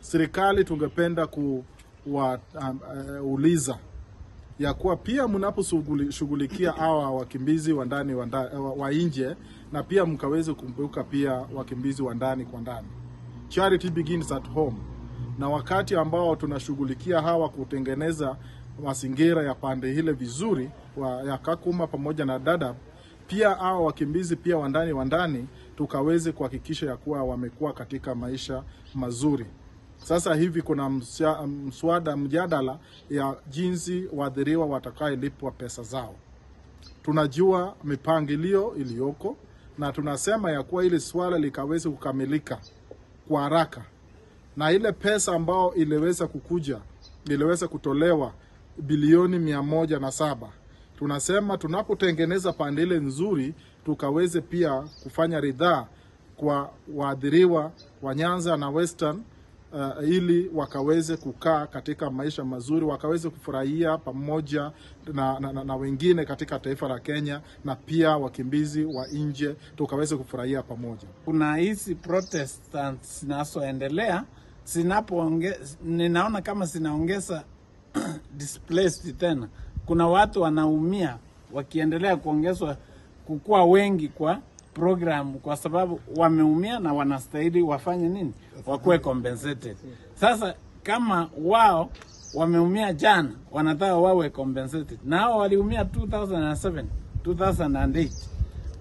Serikali tungependa kuwauliza ya kuwa pia mnaposhughulikia hawa wakimbizi wa ndani wa nje, na pia mkaweze kumbuka pia wakimbizi wa ndani kwa ndani. Charity begins at home. Na wakati ambao tunashughulikia hawa kutengeneza mazingira ya pande ile vizuri ya Kakuma pamoja na Dadaab, pia hawa wakimbizi pia wa ndani tukaweze kuhakikisha ya kuwa wamekuwa katika maisha mazuri. Sasa hivi kuna mswada mjadala ya jinsi waathiriwa watakayelipwa pesa zao. Tunajua mipangilio iliyoko na tunasema ya kuwa ili swala likaweze kukamilika kwa haraka, na ile pesa ambao iliweza kukuja iliweza kutolewa bilioni 107. Tunasema tunapotengeneza pande ile nzuri tukaweze pia kufanya ridhaa kwa waathiriwa wa Nyanza na Western, ili wakaweze kukaa katika maisha mazuri, wakaweze kufurahia pamoja na wengine katika taifa la Kenya, na pia wakimbizi wa nje tukaweze kufurahia pamoja. Kuna hizi protestants zinazoendelea, ninaona kama zinaongeza displaced tena. Kuna watu wanaumia wakiendelea kuongezwa kukua wengi kwa program, kwa sababu wameumia na wanastahili wafanye nini? Wakuwe compensated. Sasa kama wao wameumia jana, wanataka wawe compensated. Na hao waliumia 2007, 2008,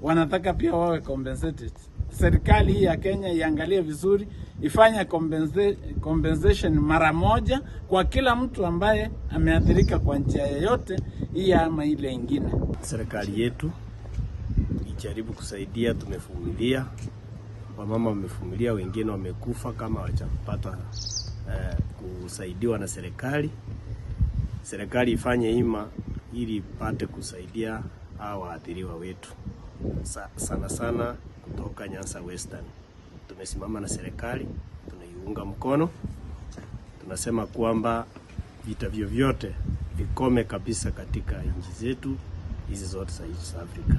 wanataka pia wawe compensated. Serikali hii ya Kenya iangalie vizuri, ifanye compensation mara moja kwa kila mtu ambaye ameathirika kwa njia yoyote hii ama ile ingine. Serikali yetu ijaribu kusaidia. Tumevumilia, wamama wamevumilia, wengine wamekufa kama hawajapata kusaidiwa na serikali. Serikali ifanye ima ili ipate kusaidia hawa waathiriwa wetu, sana sana kutoka Nyanza Western. Tumesimama na serikali, tunaiunga mkono, tunasema kwamba vita vyovyote vikome kabisa katika nchi zetu hizi zote za East Africa.